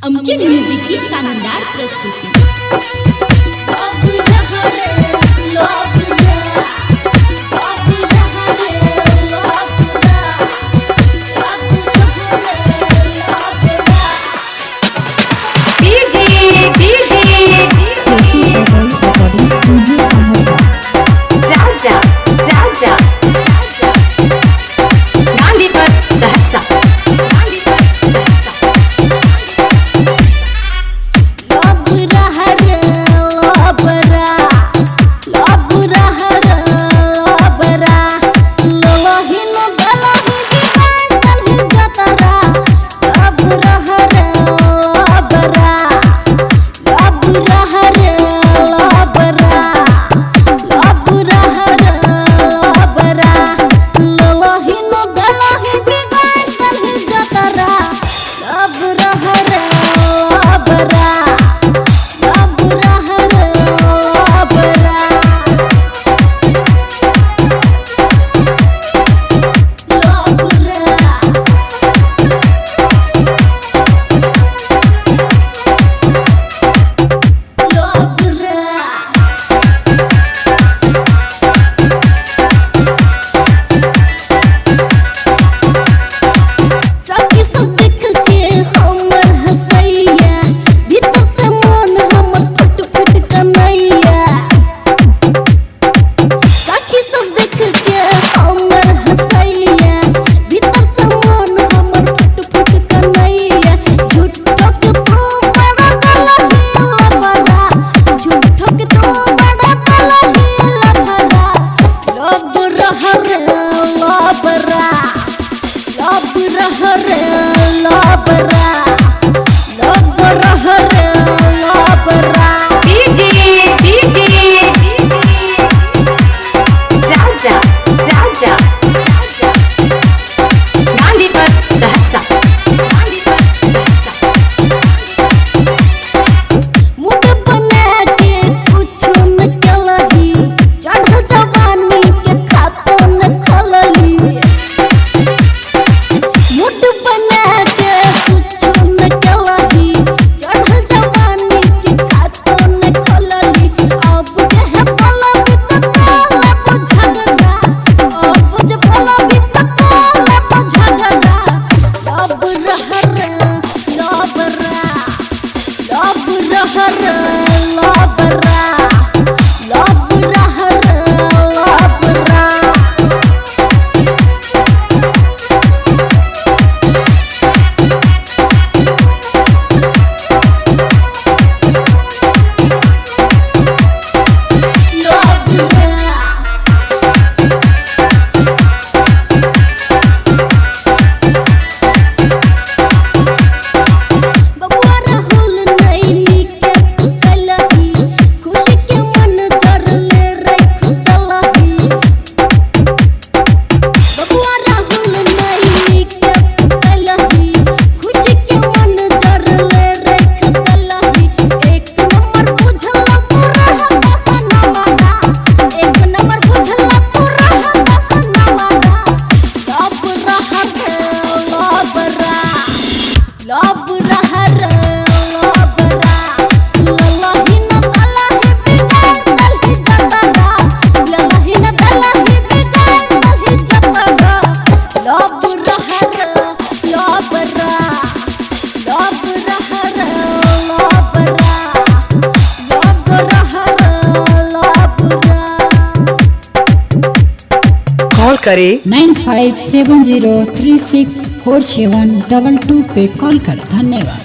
Amjad music की शानदार प्रस्तुति। राजा राजा गांधी पर सहरसा। राजा राजा गांधी पर सहरसा। मुड बना के कुछ न कलही, चढ़ जवानी के खातो न खोलली। मुड बना के कुछ न कलही, चढ़ जवानी के खातो न खोलली। अब जे पलवी त काला झगड़ा, अब जे पलवी त काला झगड़ा। लब रहर लब रा, लब रहर लब रा, लब रहर लब रा। लब रा। बबुआ राहुल नैनी के तू कलही, खुशी के मन जरले रख दलही। बबुआ राहुल नैनी के तू कलही, खुशी के मन जरले रख दलही। एक नंबर बुझल तू रहता सनमरा, एक नंबर बुझल तू रहता सनमरा। लब रहर लब रा, लब रहर लब रा। ललही न दलही बिगाड़ दलही जतरा, ललही न दलही बिगाड़ दलही जतरा। लब रहर लब रा, लब रहर लब रा, लब रहर लब रा। कॉल करें 9570364722 पे कॉल कर। धन्यवाद।